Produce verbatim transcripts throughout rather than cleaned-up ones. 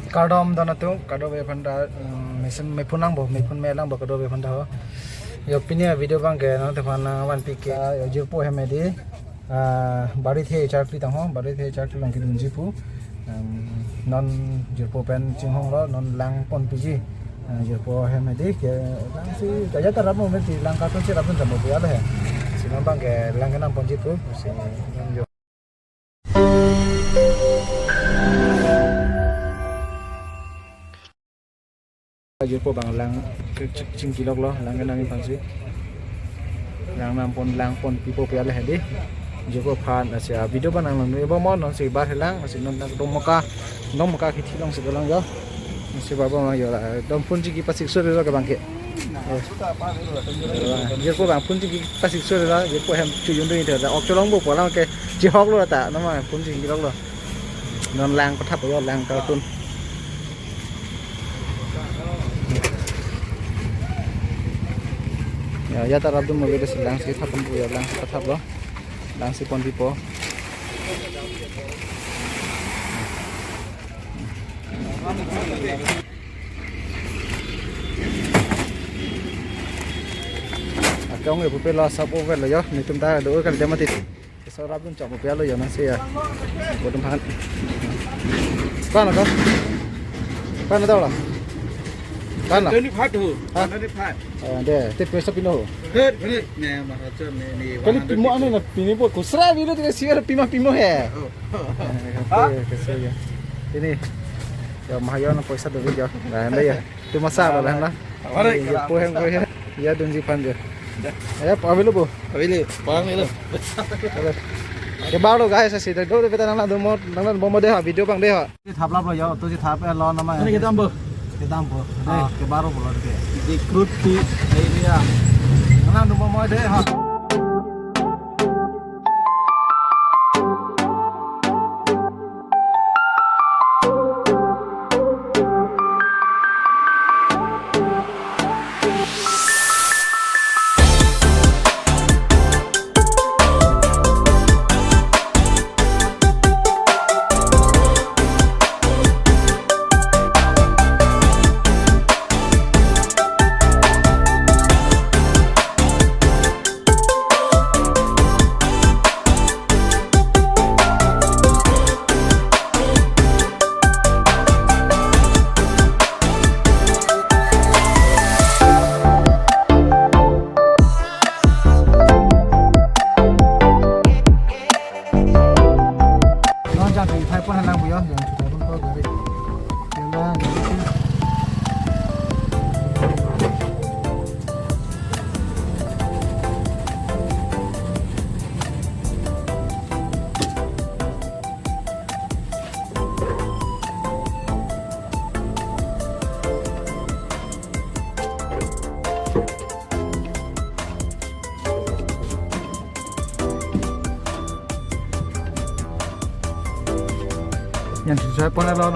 Kardom don atum, kardom ave aphan ta, um, mesen mephun lang bo, mephun me lang bo, kardom ave aphan ta ho. Yo, pini a-video abang ke nangtum aphan nangvanpi ke, ah, yo, jirpo hem hedi. Ah, Barithe Charkli tang ho, Barithe Charkli along kedunji pu. Um, non jirpo pen chinghonglo, non lang ponpiji. Ah, jirpo hem hedi ke, lang si, kaja ta rap mo meti, lang kartun si rap dun jam bo ya lo he. Si non abang ke lang kenam ponji pu, si non yo. Jirpo abang lang chingkilok lo, lang kenam in phan si. Lang nam pon, lang ponpipo pu ya lo he di. Jirpo aphan, lasi a-video abang nang nang nui bo mo, non si bar helang, lasi non nang dong moka, dong moka kithi along si dolang yo. Lasi bar bo lang yo la, dong phone chingki pasik suri lo ke abang ke. Eh. Jirpo abang phone chingki pasik suri lo, jirpo hem chojun dun ite, ok cholong bo pu lang ke chihok lo ta, nama phone chingkilok lo. Non lang pathap yo, lang kartun. Ya, ya ta rap dun mo, lang si thap ponpo yo, lang si pathap lo. Lang si ponpipo. Akong e pupe lo sap over lo yo, netum ta do kali dam atit. So rap dun chok mo pu ya lo yo nang si ya. Bo dum phan. Pan lo ko? Pan lo lo? Pan lo? Twenty-five ho. Ha? Twenty-five. Eh, de, te pesa pino ho? Hei, hei, ne, mahal tu, ne, ne, Kali pimo ane na pini bo kusra bilo te siar pima pimo he. Oh. Eh, ha? Kasi ya. Ini. Ya, mahayon ang paisa do ya. Nah, anda ya. Tu masa lo lah. Aray, ya, po hem ko ya. Ya, dunji phan ya. Ya, pa bilo bo. Abili, pang ni lo. Ke bar lo guys, si do de beta nang nang do mo, nang nang bo mo de ha, video abang de ha. Thap lap lo yo, to si thap e lo nama. Ini kedam bo. Kedam bo. Ah. Ke bar lo de. Di krut ki area. Nang nang do mo mo de ha. Non jam pi thai pon halang bu yo, jam pi thai pon ko gari. Jam pi thai pon. Yan si sai pon lo.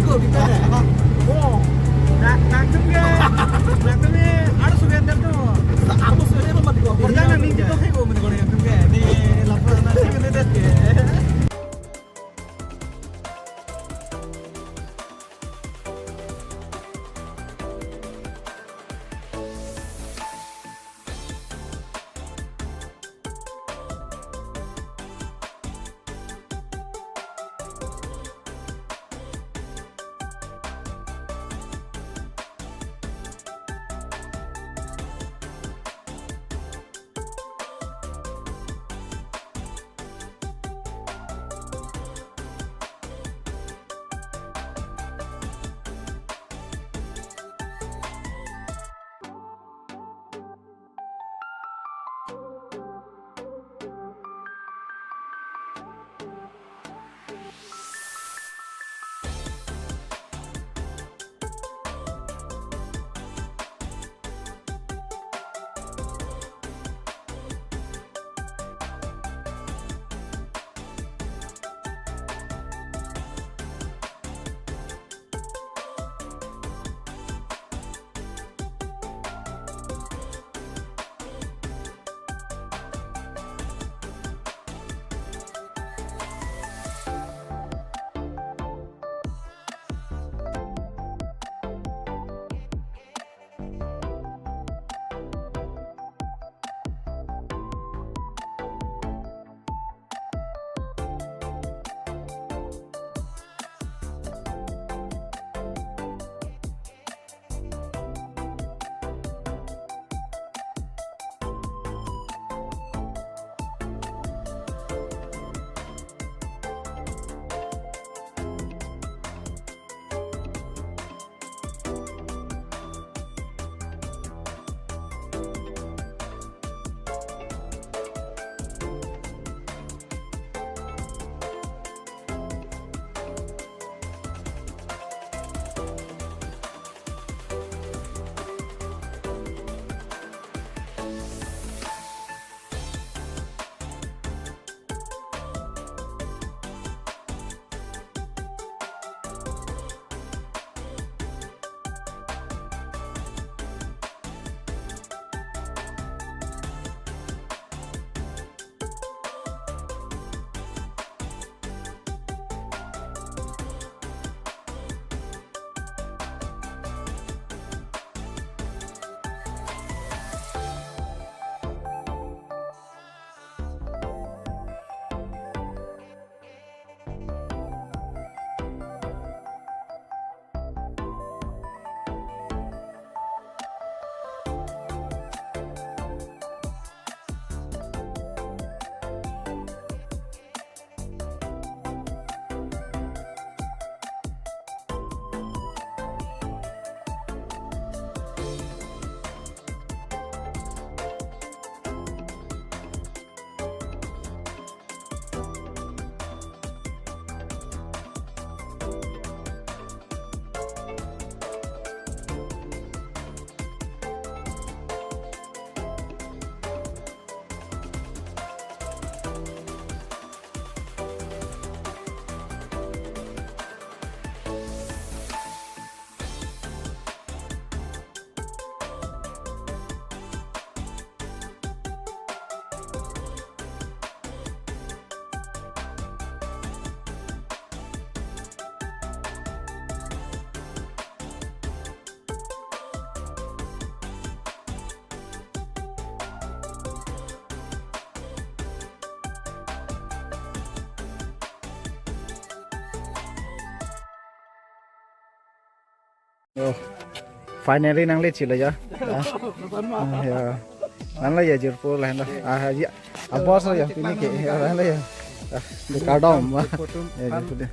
Oh, nang, nangtum ke, nangtum ke, harus surrender tuh. Harus surrender, mati kok. Kerja nang ning gitu kayak gue, mending nangtum ke. Ini laporan nasi ke, deh, ya. Oh, finally nangli chilo ya. Ah, ah, ya. Nangli ya jirpo lain lo. Ah, ya. Ah, bos lo ya, pini ke. Ya, nangli ya. Ah, di kardom. Ya, jirpo de.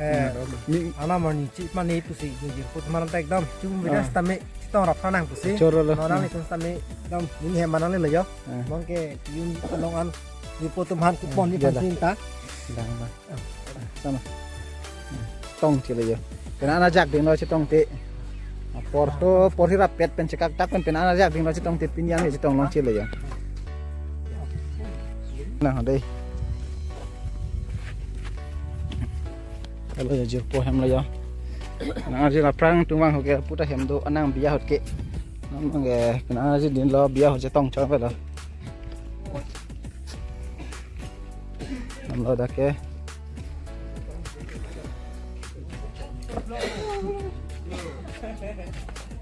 Eh, ni ana mani chi mani pusi jirpo teman tak dam. Cuma beda Ah. Sitame chetong rap nang pusi. Choro lo. Nonang ni sitame dam. Ini hem manang ni lo ya. Ah. Mong ke yun long an jirpo teman kupon ni Ah, iya, pansin ta. Dang ba. Sana. Chetong chilo ya. Penang ajak ding lo chetong te. Apor to, apor hirap pet pen chekak tak pen penang ajak ding lo chetong te pini yang chetong long chilo ya. Nah, dei. Helo ya jirpo hem lo ya. Nang arjun aphrang tumang hoke puta hem do anang biya ahut ke. Nang ke nang arjun din lo biya ahut chetong chong lo. Namlo dak ke.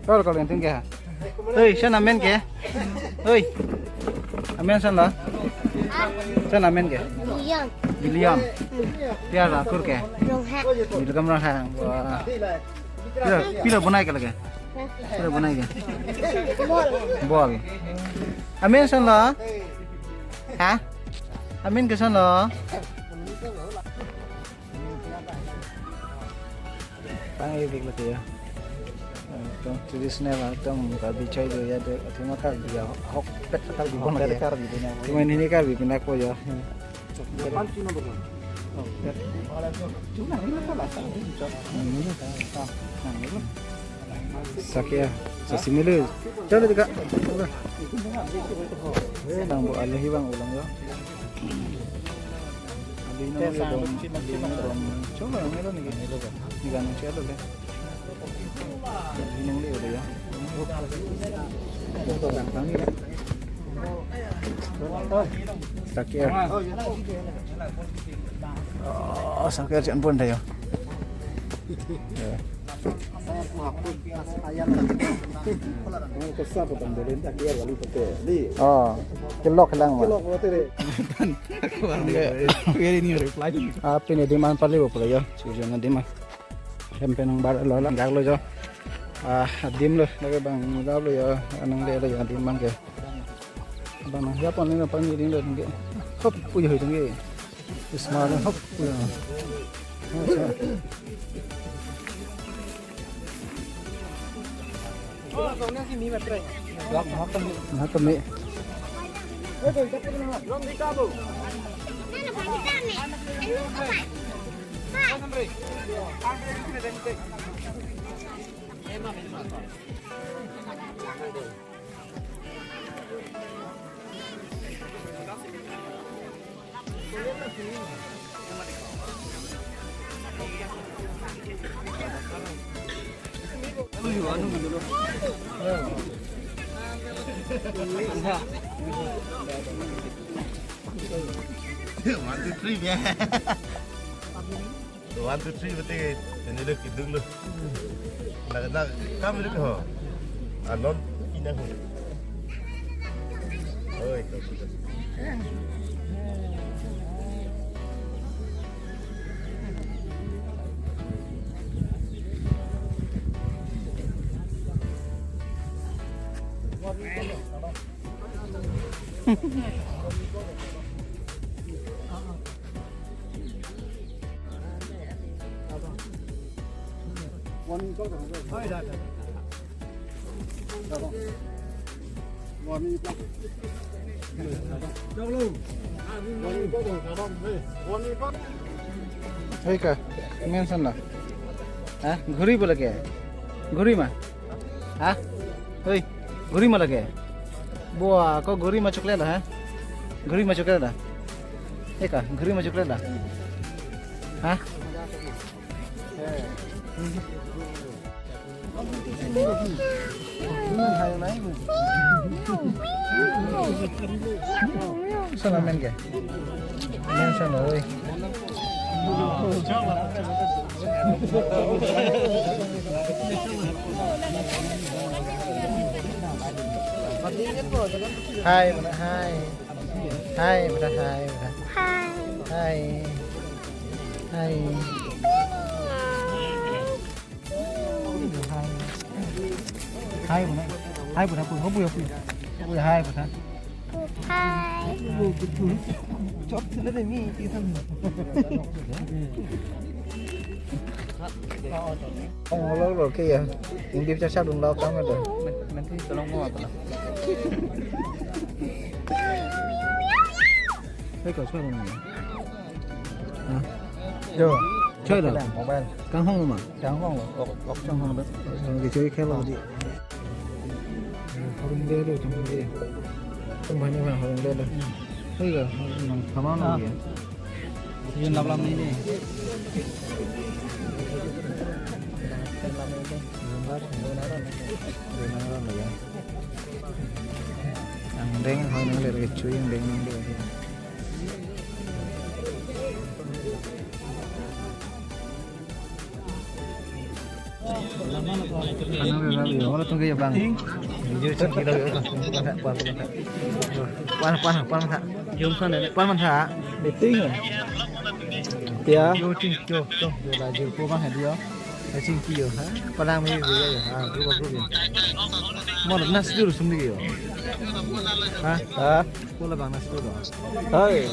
Kol kol enting ke. Hei, san amen ke? Hei. Amen san lo? San amen ke? William. William. Pia la kur ke? Ronghang. William Ronghang. Wah. Pilo, pilo bonai ke lake? Pilo bonai ke? Bol. Bol. Amen san lo? Ha? Amen ke san lo? Pang-e vek lake ya. Ekdom traditional, ekdom Karbi chai do ya de, athema Karbi ya, hokpet Karbi bon Hokpet ya. Karbi do na. Cuma ini Karbi pindah ko ya. Depan cuma bukan. Sakia, sasi milu. Chalo dika. Nang bu alih bang ulang ya. Alih nang le bom, alih nang bom. Coba yang melo nih. Melo kan? Nih kan, coba le. Alih nang le udah ya. Sakia. Oh, sakia jangan pun dah ya. Ya. Saya mau hapus ayam tadi. Mau kesal potong dulu, tak dia lalu pakai. Di. Oh, kelok lang ma. Kelok, betul deh. Very new reply. Ah, pini adim an pali bo pula yo. Sujo na adim an. Hem pen nang bar lo lang gak lo jo. Ah, adim lo, lagi bang gak lo yo. Anang le lo yo adim an ke. Bang nang siapa ni nang pang ni ding lo ding ke. Hop, uyo ding ke. Ismail hop, uyo. Nah, kami. One, two, three, ya. One, two, three, bete, ini lo kidung lo. Nak, nak, kam lo ho. Anon, ina ho. Oi, to, to. Hei ka, amen san lo? Ha? Ghuri bo lake? Ghuri ma? Ha? Hei, ghuri ma lake? Bua, ko ghuri ma chokle la, ha? Ghuri ma chokle la? Eka, ghuri ma chokle la? Ha? Sana amen ke? Amen sana, oi. Hai, mana hai? Hai, bra, hai, bra. Hai. Hai. Hai. Hai, bra. Hai, bra, pu, pu, pu. Pu, hai, bra. Hai. Chot sila de mi, ti sam. Ong lo lo ke ya. Ing bip cha cha dun lo kam lo. Men, men ti tolong mo apa? Hei, kau suara mana? Hah? Yo. Choi lo. Mobile. Kang hong ma? Kang hong lo. Ok, ok, kang hong lo. Kang ke choi khel lo di. Horong de lo, chong de. Chong bhai ni bhai horong de lo. Hei ga, nang sama na ya. Yun lam lam ni ni. Angdeng hoi nangler kecho, angdeng nangler. Kanang rela yo, hala tungke yo bang. Yo chingki lo yo bang. Pan, pan, pan. Pan, pan, pan, pan. Jom san de. Pan, pan, sa. Meeting. Ya. Yo ching, yo, yo, yo la yo ko bang ha yo. Yo chingki yo ha. Palang me yo yo ha. Group, group yo. Mo na studio sum di yo. Ha? Ha? Ko labang na studio. Hai.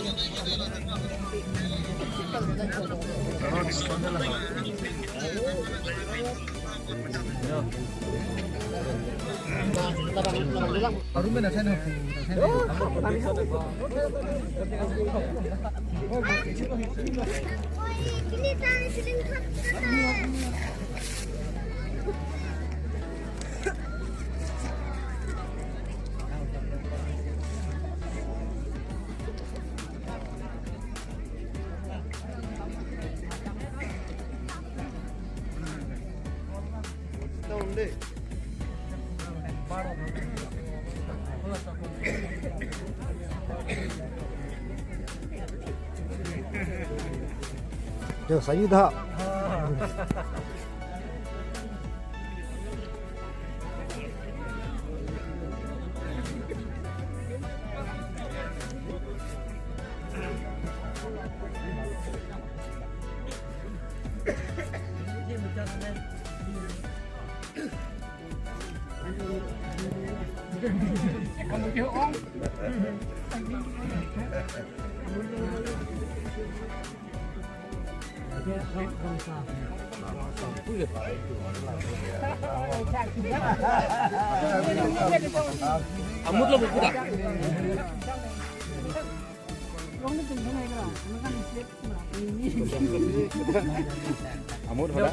Yo, sayu dah. Amut lo buku dah. Amut hoda.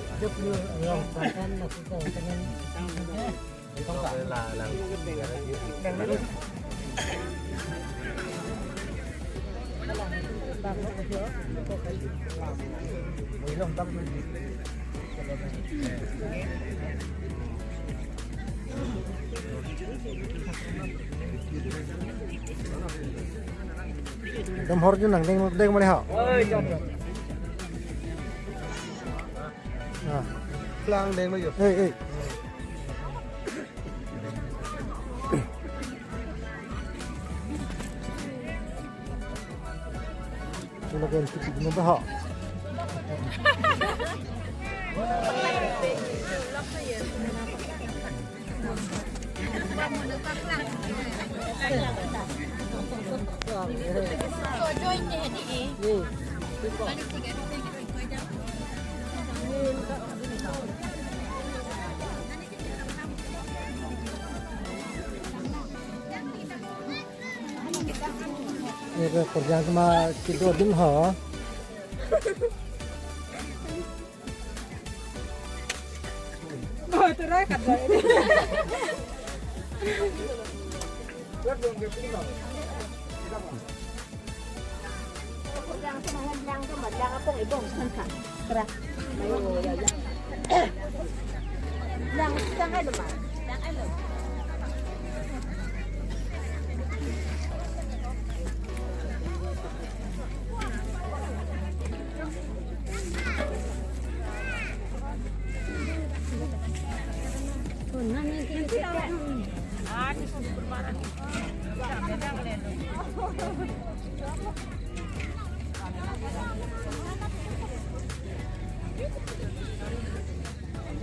Dam hor jun nang deng deng mali ha. Ah. Plang deng lo yo. Ei, ei. Sila kain piti dina dah. Ere korjang ma kido dun ho. Boy, tu rai kat boy.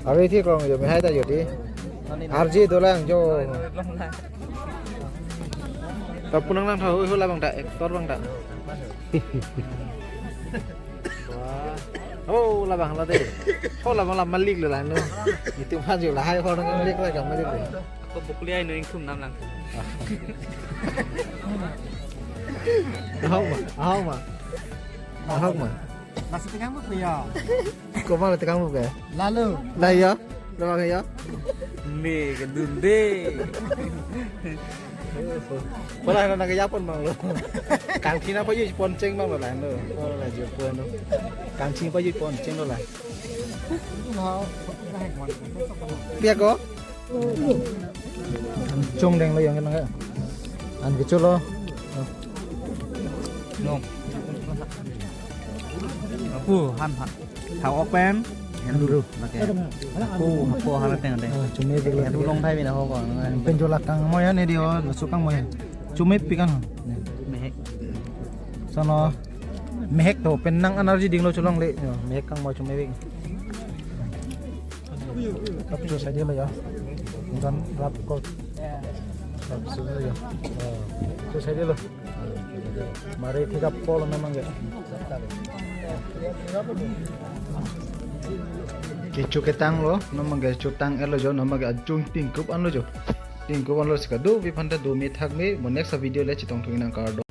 Abe thi kong jo, mehai ta jo thi. Arje dolang jo. Ta punang lang tha, hoi, hoi, labang ta, actor bang ta. Wah. Oh, labang la de. Oh, labang la malik lo la no. Itu maju la, hai, orang malik la, malik lo. Ako bukli ai no ingthum nam lang. Ahok ma, ahok ma. Ahok ma. Masih tegang bu ya. Koma la tegang bu ke? Lalu. Lah ya. Labang ya. Me kedun de. Pura na nang yapon abang lo. Kangthina pajutpon cheng abang lo la no. Pura la jutpon lo. Kangthina pajutpon cheng lo la. Pi ako? Chongdeng lo yang nang. An kecho lo. No. Apu han ha. Thau ok pen. Henu ru. Lake. Apu apu han ateng ateng. Ah, chomepik lo. Henu long thai bina ho ko. Pen jo la kangmoi an edi ho, laso kangmoi an. Chomepik an. Mehek. Sono. Mehek to pen nang energy ding lo cholongle. Yo, mehek kangmoi chomepik. Kap cho sai dilo ya. Jan rap ko. Kap cho sai dilo ya. Oh, cho sai dilo. Mari thik apot lo namang ke. Kecho ketang lo, namang ke chotang-et lo jo, namang ke ajung tingkup an lo jo. Tingkup an lo si kadokave aphan ta do me thak me, mo next video le chetongthu nang kardom.